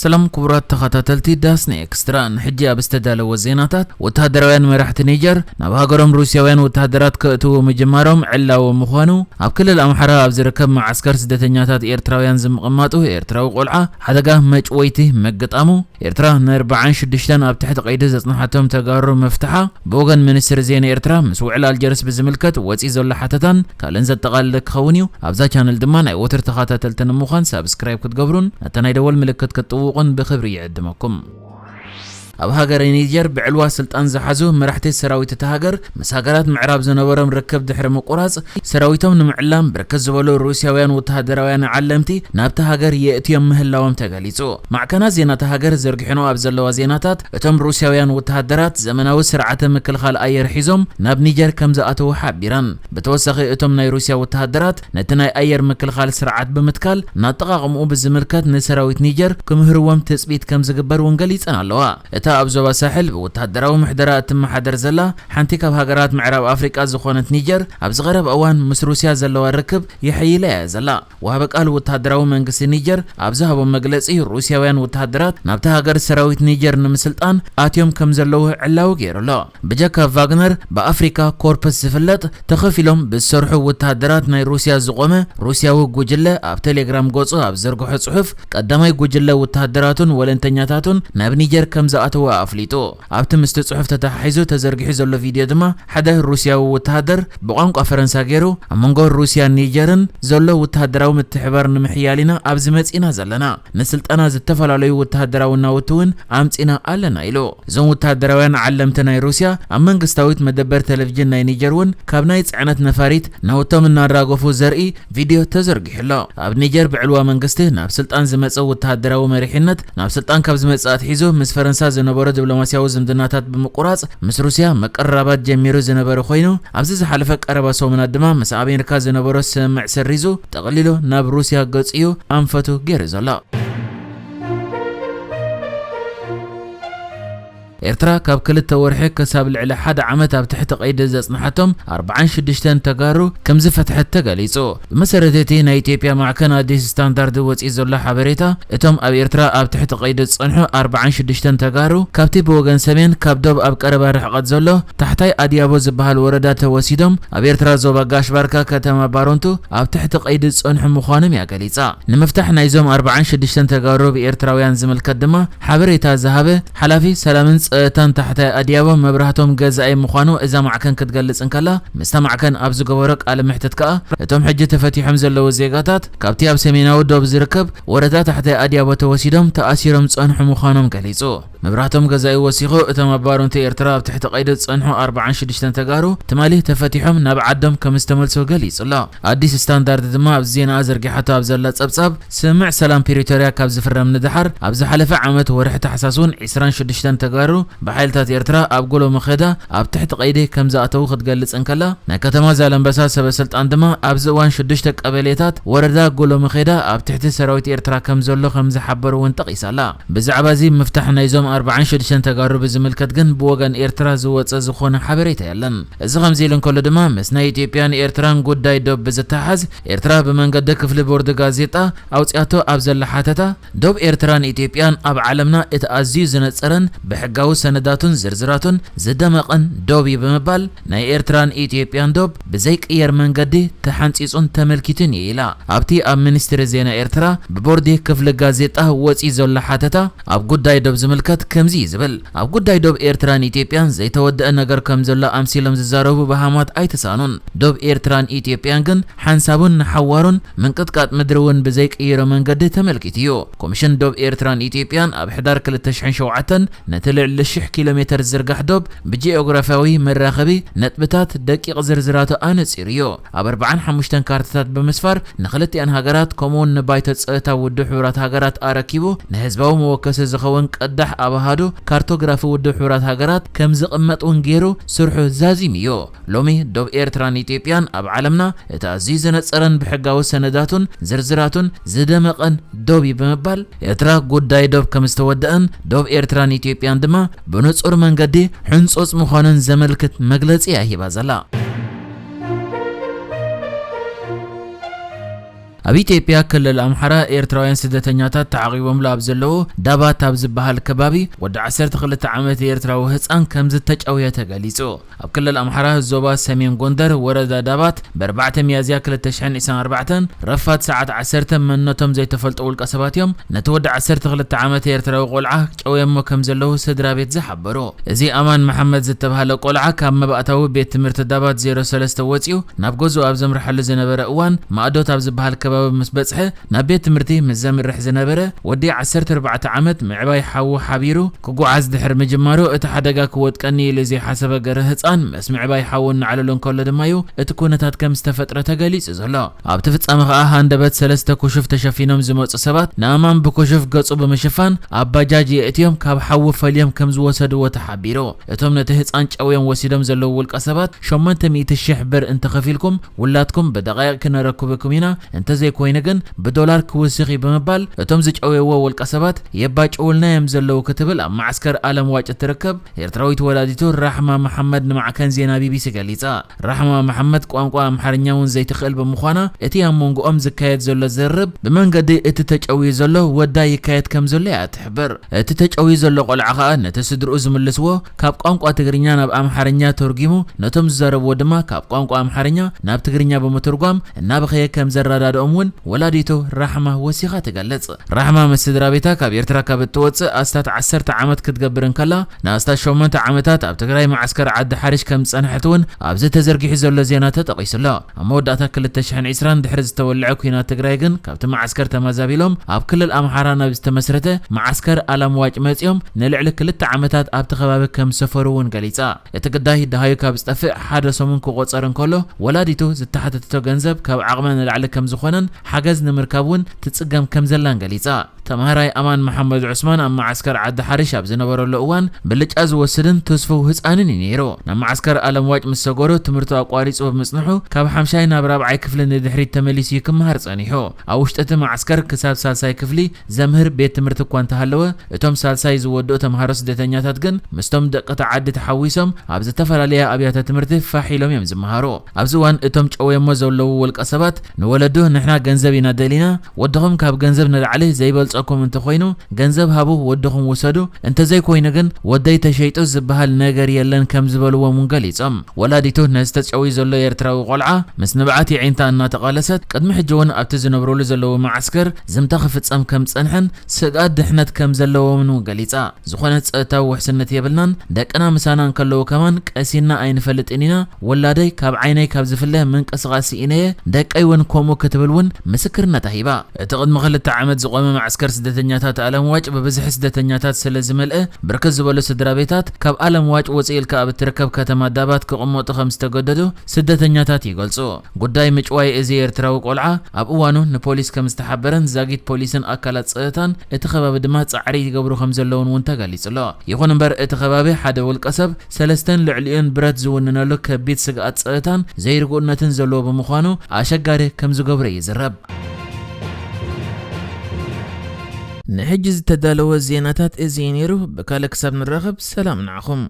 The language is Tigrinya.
ሰላም ክቡራት ተኸታተልቲ ዳስኒ ኤክስትራ፣ ንሕጂ ኣብ ዝተዳለወ ዜናታት፣ ወተሃደራውያን መራሕቲ ኒጀር ናብ ሃገሮም ሩስያውያን ወተሃደራት ከእትዉ ምጅማሮም ዕላዊ ምዃኑ፣ ኣብ ክልል ኣምሓራ ኣብ ዝርከብ መዓስከር ስደተኛታት ኤርትራውያን ዝምቕማጡ ኤርትራዊ ቆልዓ ሓደጋ መጭወይቲ ምግጣሙ፣ ኤርትራ ንኣርባዓን ሽዱሽተን ኣብ ትሕቲ ቀይዲ ዘጽንሓቶም ተጋሩ ምፍትሓ፣ ብወገን ሚኒስትሪ ዜና ኤርትራ ምስ ውዕል ኣልጀርስ ብዝምልከት ወጺኡ ዘሎ ሓተታን ካልእን ዘጠቓልል ክኸውን እዩ። ኣብዛ ቻነል ድማ ናይ ወትር ተኸታተልቲ ንምዃን ሳብስክራይብ ክትገብሩን ነታ ናይ ደወል ምልክት ክትጥውቑን ብኽብሪ ይዕድመኩም። ኣብ ሃገረ ኒጀር ብዕልዋ ስልጣን ዝሓዙ መራሕቲ ሰራዊት እታ ሃገር፣ ምስ ሃገራት ምዕራብ ዝነበሮም ርክብ ድሕሪ ምቁራጽ፣ ሰራዊቶም ንምዕላም ብርክት ዝበሉ ሩስያውያን ወተሃደራውያን ዓለምቲ ናብታ ሃገር የእትዮም ምህላዎም ተገሊጹ። ማዕከናት ዜና እታ ሃገር ዘርጊሐንኦ ኣብ ዘለዋ ዜናታት፣ እቶም ሩስያውያን ወተሃደራት ዘመናዊ ስርዓተ ምክልኻል ኣየር ሒዞም ናብ ኒጀር ከም ዝኣተዉ ሓቢረን። ብተወሳኺ፣ እቶም ናይ ሩስያ ወተሃደራት ነቲ ናይ ኣየር ምክልኻል ስርዓት ብምትካል፣ ንኣጠቓቕምኡ ብዝምልከት ንሰራዊት ኒጀር ክምህርዎም ትጽቢት ከም ዝግበር እውን ገሊጸን ኣለዋ። እታ ኣብ ዞባ ሳሕል ብወተሃደራዊ ምሕደራ እትመሓደር ዘላ ሓንቲ ካብ ሃገራት ምዕራብ ኣፍሪቃ ዝኾነት ኒጀር፣ ኣብዚ ቀረባ እዋን ምስ ሩስያ ዘለዋ ርክብ የሐይላ እያ ዘላ። ወሃቢ ቃል ወተሃደራዊ መንግስቲ ኒጀር ኣብ ዝሃቦ መግለጺ፣ ሩስያውያን ወተሃደራት ናብታ ሃገር ሰራዊት ኒጀር ንምስልጣን ኣትዮም ከም ዘለዉ ዕላዊ ገይሩ ኣሎ። ብጀካ ቫግነር፣ ብኣፍሪካ ኮርፕስ ዝፍለጥ፣ ተኸፊሎም ብዝሰርሑ ወተሃደራት ናይ ሩስያ ዝቖመ ሩስያዊ ጉጅለ ኣብ ቴሌግራም ገጹ ኣብ ዘርግሖ ጽሑፍ፣ ቀዳማይ ጉጅለ ወተሃደራቱን ወለንተኛታቱን ናብ ኒጀር ከም ዝኣተወ ኣፍሊጡ። ኣብቲ ምስቲ ጽሑፍ ተተሓሒዙ ተዘርጊሑ ዘሎ ቪድዮ ድማ፣ ሓደ ሩስያዊ ወተሃደር ብቋንቋ ፈረንሳ ገይሩ፣ ኣብ መንጎ ሩስያን ኒጀርን ዘሎ ወተሃደራዊ ምትሕባር ንምሕያል ኢና ኣብዚ መጺእና ዘለና። ንስልጠና ዝተፈላለዩ ወተሃደራዊ ናውቲ እውን ኣምጺና ኣለና ኢሉ። እዞም ወተሃደራውያን ዓለምቲ ናይ ሩስያ ኣብ መንግስታዊት መደበር ቴሌቪዥን ናይ ኒጀር እውን ካብ ናይ ጽዕነት ነፋሪት ናውቶም እናራገፉ ዘርኢ ቪድዮ ተዘርጊሑ ኣሎ። ኣብ ኒጀር ብዕልዋ መንግስቲ ናብ ስልጣን ዝመጸ ወተሃደራዊ መሪሕነት፣ ናብ ስልጣን ካብ ዝመጽእ ኣትሒዙ ምስ ፈረንሳ ዝነበሮ ዲፕሎማስያዊ ዝምድናታት ብምቁራጽ፣ ምስ ሩስያ ምቅርራባት ጀሚሩ ዝነበረ ኮይኑ፣ ኣብዚ ዝሓለፈ ቀረባ ሰሙናት ድማ ምስ ኣሜሪካ ዝነበሮ ስምምዕ ሰሪዙ፣ ጠቕሊሉ ናብ ሩስያ ገጹ እዩ ኣንፈቱ ገይሩ ዘሎ። ኤርትራ ካብ ክልተ ወርሒ ክሳብ ልዕሊ ሓደ ዓመት ኣብ ትሕቲ ቀይዲ ዘጽንሓቶም ኣርባዓን ሽዱሽተን ተጋሩ ከም ዝፈትሐት ተገሊጹ። ብመሰረት እቲ ናይ ኢትዮጵያ ማዕከን ኣዲስ ስታንዳርድ ወጺኡ ዘሎ ሓበሬታ፣ እቶም ኣብ ኤርትራ ኣብ ትሕቲ ቀይዲ ዝጸንሑ ኣርባዓን ሽዱሽተን ተጋሩ፣ ካብቲ ብወገን ሰሜን ካብ ዶብ ኣብ ቀረባ ርሕቀት ዘሎ ታሕታይ ኣድያቦ ዝበሃል ወረዳ ተወሲዶም፣ ኣብ ኤርትራ ዞባ ጋሽ ባርካ ከተማ ባሮንቱ ኣብ ትሕቲ ቀይዲ ዝጸንሑ ምዃኖም እያ ገሊጻ። ንምፍታሕ ናይዞም ኣርባዓን ሽዱሽተን ተጋሩ ብኤርትራውያን ዝምልከት ድማ ሓበሬታ ዝሃበ ሓላፊ ሰላምን ጸጥታን ታሕታይ ኣድያቦ መብራህቶም ገዛኢ ምዃኑ እዛ ማዕከን ክትገልጽ እንከላ፣ ምስታ ማዕከን ኣብ ዝገበሮ ቃለ መሕትት ከኣ፣ እቶም ሕጂ ተፈቲሖም ዘለዉ ዜጋታት ካብቲ ኣብ ሰሜናዊ ዶብ ዝርከብ ወረዳ ታሕታይ ኣድያቦ ተወሲዶም ተኣሲሮም ዝጸንሑ ምዃኖም ገሊጹ። መብራህቶም ገዛኢ ወሲኹ፣ እቶም ኣብ ባሮንቱ ኤርትራ ኣብ ትሕቲ ቀይዲ ዝጸንሑ ኣርባዓን ሽዱሽተን ተጋሩ ትማሊ ተፈቲሖም ናብ ዓዶም ከም ዝተመልሱ ገሊጹ ኣሎ። ኣዲስ ስታንዳርድ ድማ ኣብዚ ዜናኣ ዘርጊሓቶ ኣብ ዘላ ጸብጻብ፣ ስምምዕ ሰላም ፕሪቶርያ ካብ ዝፍረም ንደሓር፣ ኣብ ዝሓለፈ ዓመት ወርሒ ታሕሳስ እውን ዒስራን ሽዱሽተን ተጋሩ ብሓይልታት ኤርትራ ኣብ ጎሎ መኼዳ ኣብ ትሕቲ ቀይዲ ከም ዝኣተዉ ክትገልጽ እንከላ፣ ናይ ከተማ ዛላምበሳ ሰበ ስልጣን ድማ ኣብዚ እዋን ሽዱሽተ ቀበሌታት ወረዳ ጎሎ መኼዳ ኣብ ትሕቲ ሰራዊት ኤርትራ ከም ዘሎ ከም ዝሓበሩ እውን ጠቒሳ ኣላ። ብዛዕባ እዚ ምፍታሕ ናይዞም ኣርባዓን ሽዱሽተን ተጋሩ ብዝምልከት ግን ብወገን ኤርትራ ዝወጸ ዝኾነ ሓበሬታ የለን። እዚ ከምዚ ኢሉ እንከሎ ድማ፣ ምስ ናይ ኢትዮጵያን ኤርትራን ጉዳይ ዶብ ብዝተሓሓዝ፣ ኤርትራ ብመንገዲ ክፍሊ ቦርድ ጋዜጣ ኣውጺኣቶ ኣብ ዘላ ሓተታ፣ ዶብ ኤርትራን ኢትዮጵያን ኣብ ዓለምና እቲ ኣዝዩ ዝነጸረን ብሕጋዊ ሰነዳቱን ዝርዝራቱን ዝደመቐን ዶብ እዩ ብምባል፣ ናይ ኤርትራን ኢትዮጵያን ዶብ ብዘይቅየር መንገዲ ተሓንጺጹን ተመልኪቱን እዩ ኢላ። ኣብቲ ኣብ ሚኒስትሪ ዜና ኤርትራ ብቦርዲ ክፍሊ ጋዜጣ ወጺኡ ዘሎ ሓተታ፣ ኣብ ጉዳይ ዶብ ዝምልከት ከምዚ እዩ ዝብል። ኣብ ጉዳይ ዶብ ኤርትራን ኢትዮጵያን ዘይተወደአ ነገር ከም ዘሎ ኣምሲሎም ዝዛረቡ በሃማት ኣይተሳኑን። ዶብ ኤርትራን ኢትዮጵያን ግን ሓንሳቡን ንሓዋሩን ምንቅጥቃጥ ምድሪ እውን ብዘይቅይሮ መንገዲ ተመልኪቱ እዩ። ኮሚሽን ዶብ ኤርትራን ኢትዮጵያን ኣብ ሕዳር ክልተ ሽሕን ሸውዓተን ነቲ ልዕሊ ሽሕ ኪሎ ሜተር ዝርጋሕ ዶብ ብጂኦግራፊያዊ መራኸቢ ነጥብታት ደቂቕ ዝርዝራቱ ኣነጺሩ እዩ። ኣብ ኣርባዓን ሓሙሽተን ካርታታት ብምስፋር ንክልቲኣን ሃገራት ከምኡውን ንባይቶ ጸጥታ ውድብ ሕቡራት ሃገራት ኣረኪቡ ንህዝባዊ መወከሲ ዝኸውን ቅዳሕ ኣብ ኣሃዱ ካርቶግራፊ ውድብ ሕቡራት ሃገራት ከም ዝቕመጥ እውን ገይሩ ስርሑ ዛዚሙ እዩ። ሎሚ ዶብ ኤርትራን ኢትዮጵያን ኣብ ዓለምና እቲ ኣዝዩ ዝነጸረን ብሕጋዊ ሰነዳቱን ዝርዝራቱን ዝደመቐን ዶብ እዩ ብምባል፣ ኤርትራ ጉዳይ ዶብ ከም ዝተወደአን ዶብ ኤርትራን ኢትዮጵያን ድማ ብንጹር መንገዲ ሕንጹጽ ምዃኑን ዘመልክት መግለጺ እያ ሂባ ዘላ። ኣብ ኢትዮጵያ ክልል ኣምሓራ ኤርትራውያን ስደተኛታት ተዓቒቦምሉ ኣብ ዘለዉ ዳባት ኣብ ዝበሃል ከባቢ ወዲ ዓሰርተ ክልተ ዓመት ኤርትራዊ ህፃን ከም ዝተጨውየ ተገሊጹ። ኣብ ክልል ኣምሓራ ዞባ ሰሜን ጎንደር ወረዳ ዳባት ብኣርባዕተ ሚያዝያ ክልተ ሽሕን ዕስራን ኣርባዕተን ረፋድ ሰዓት ዓሰርተ መንነቶም ዘይተፈልጡ ውልቀ ሰባት እዮም ነቲ ወዲ ዓሰርተ ክልተ ዓመት ኤርትራዊ ቆልዓ ጨውየሞ ከም ዘለዉ ስድራ ቤት ዝሓበሩ። እዚ ኣማን መሓመድ ዝተባህለ ቆልዓ ካብ መባእታዊ ቤት ትምህርቲ ዳባት ዜሮ ሰለስተ ወጺኡ ናብ ገዝኡ ኣብ ዘምርሐሉ ዝነበረ እዋን ማእዶት ኣብ ዝበሃል ከባቢ ምስ በጽሐ ናብ ቤት ትምህርቲ ምስ ዘምርሕ ዝነበረ ወዲ ዓሰርተ ኣርባዕተ ዓመት ምዕባይ ሓዉ ሓቢሩ ክጓዓዝ ድሕር ምጅማሩ እቲ ሓደጋ ክወጥቀኒ ኢሉ ዘይሓሰበ ገረ ህጻን ምስ ምዕባይ ሓዉ እናዕለሉ እንከሎ ድማ እዩ እቲ ኩነታት ከም ዝተፈጥረ ተገሊጹ ዘሎ። ኣብቲ ፍጻመ ከኣ ሃንደበት ሰለስተ ኩሹፍ ተሸፊኖም ዝመጹ ሰባት ንኣማን ብኩሹፍ ገጹ ብምሽፋን ኣብ ባጃጅ የእትዮም ካብ ሓዉ ፈልዮም ከም ዝወሰድዎ ተሓቢሩ። እቶም ነቲ ህጻን ጨውዮም ወሲዶም ዘለዉ ውልቀ ሰባት ሸሞንተ ሚእቲ ሽሕ ብር እንተኸፊልኩም ውላድኩም ብደቃይቕ ክነረክበኩም ኢና፣ እንተዘይኮይኑ ግን ብዶላር ክውስኽ እዩ ብምባል እቶም ዝጨውየዎ ውልቀ ሰባት የባጭውልና እዮም ዘለዉ ክትብል ኣብ ማዕስከር ኣለም ዋጭ እትርከብ ኤርትራዊት ወላዲቱ ራሕማ መሓመድ ንማዕከን ዜና ቢቢሲ ገሊጻ። ራሕማ መሓመድ ቋንቋ ኣምሓርኛ እውን ዘይትኽእል ብምዃና እቲ ኣብ መንጎኦም ዝካየድ ዘሎ ዝርርብ ብመንገዲ እቲ ተጨውዩ ዘሎ ወዳ ይካየድ ከም ዘሎ እያ ትሕብር። እቲ ተጨውዩ ዘሎ ቆልዓ ከኣ ነቲ ስድርኡ ዝምልስዎ ካብ ቋንቋ ትግርኛ ናብ ኣምሓርኛ ተርጒሙ ነቶም ዝዛረብዎ ድማ ካብ ቋንቋ ኣምሓርኛ ናብ ትግርኛ ብምትርጓም እናበኸየ ከም ዘረዳድኦም እውን ወላዲቱ ራሕማ ወሲኻ ትገልጽ። ራሕማ ምስ ስድራ ቤታ ካብ ኤርትራ ካብ እትወጽእ ኣስታት ዓሰርተ ዓመት ክትገብር እንከላ ንኣስታት ሸሞንተ ዓመታት ኣብ ትግራይ መዓስከር ዓዲ ሓሪሽ ከም ዝጸንሐት እውን ኣብዚ ተዘርጊሑ ዘሎ ዜና ተጠቒሱ ኣሎ። ኣብ መወዳእታ ክልተ ሽሕን ዕስራን ድሕሪ ዝተወልዐ ኲናት ትግራይ ግን ካብቲ መዓስከር ተመዛቢሎም ኣብ ክልል ኣምሓራ ናብ ዝተመስረተ መዓስከር ኣላምዋጭ መጺኦም ንልዕሊ ክልተ ዓመታት ኣብቲ ከባቢ ከም ዝሰፈሩ እውን ገሊጻ። እቲ ግዳይ ደሃዩ ካብ ዝጠፍእ ሓደ ሰሙን ክቖጸር እንከሎ ወላዲቱ ዝተሓተተቶ ገንዘብ ካብ ዓቕመ ንላዕሊ ከም ዝኾነን ሓገዝ ንምርካብ እውን ትጽገም ከም ዘላን ገሊጻ። ተማሃራይ ኣማን መሓመድ ዑስማን ኣብ መዓስከር ዓዲ ሓሪሽ ኣብ ዝነበረሉ እዋን ብልጫ ዝወስድን ትስፉው ህጻንን እዩ ነይሩ። ናብ መዓስከር ኣለምዋጭ ምስ ሰገሩ ትምህርቱ ኣቋሪጹ ብምጽንሑ ካብ ሓምሻይ ናብ ራብዓይ ክፍሊ ንድሕሪት ተመሊሱ እዩ ክመሃር ጸኒሑ። ኣብ ውሽጢ እቲ መዓስከር ክሳብ ሳልሳይ ክፍሊ ዘምህር ቤት ትምህርቲ እኳ እንተሃለወ እቶም ሳልሳይ ዝወድኡ ተምሃሮ ስደተኛታት ግን ምስቶም ደቂ እቲ ዓዲ ተሓዊሶም ኣብ ዝተፈላለያ ኣብያተ ትምህርቲ ፋሕ ኢሎም እዮም ዝመሃሩ። ኣብዚ እዋን እቶም ጨውዮሞ ዘለዉ ውልቀ ሰባት ንወለዱ ንሕና ገንዘብ ኢና ደሊና፣ ወድኹም ካብ ገንዘብ ንላዕሊ ዘይበልጸኩም እንተኾይኑ ገንዘብ ሃቡ ወድኹም ውሰዱ፣ እንተዘይኮይኑ ግን ወደይ ተሸይጡ ዝበሃል ነገር የለን ከም ዝበልዎም እውን ገሊጾም። ወላዲቱ ነዚ ተጨውዩ ዘሎ ኤርትራዊ ቆልዓ ምስ ንብዓት የዒንታ እናተቓለሰት ቅድሚ ሕጂ እውን ኣብቲ ዝነብሩሉ ዘለዉ መዓስከር ዝምታ ክፍጸም ከም ዝጸንሐን ስግኣት ድሕነት ከም ዘለዎምን እውን ገሊጻ። ዝኾነ ጸጥታዊ ውሕስነት የብልናን፣ ደቅና ምሳና እንከለዉ ከማን ቀሲና ኣይንፈልጥን ኢና፣ ወላደይ ካብ ዓይነይ ካብ ዝፍለ ምንቅስቓስ ስኢነየ፣ ደቀይ እውን ከምኡ ክትብል እውን ምስክርነታ ሂባ። እቲ ቅድሚ ክልተ ዓመት ዝቖመ መዓስከር ስደተኛታት ኣለምዋጭ ብብዝሒ ስደተኛታት ስለ ዝመልአ ብርክት ዝበሉ ስድራ ቤታት ካብ ኣለምዋጭ ውፅእ ኢልካ ኣብ እትርከብ ከተማ ዳባት ክቕመጡ ከም ዝተገደዱ ስደተኛታት ይገልጹ። ጉዳይ ምጭዋይ እዚ ኤርትራዊ ቆልዓ ኣብ እዋኑ ንፖሊስ ከም ዝተሓበረን ዛጊት ፖሊስን ኣካላት ጸጥታን እቲ ከባቢ ድማ ጻዕሪ ይገብሩ ከም ዘለውን እውን ተገሊጹ ኣሎ። ይኹን እምበር እቲ ከባቢ ሓደ ውልቀ ሰብ ሰለስተን ልዕሊኡን ብረት ዝውንነሉ ከቢድ ስግኣት ጸጥታን ዘይርጉእነትን ዘለዎ ብምዃኑ ኣሸጋሪ ከም ዝገብሮ ይዝረብ። ንሕጂ ዝተዳለወ ዜናታት እዚ እዩ ነይሩ። ብካልእ ክሳብ ንራኸብ ሰላም ንዓኹም።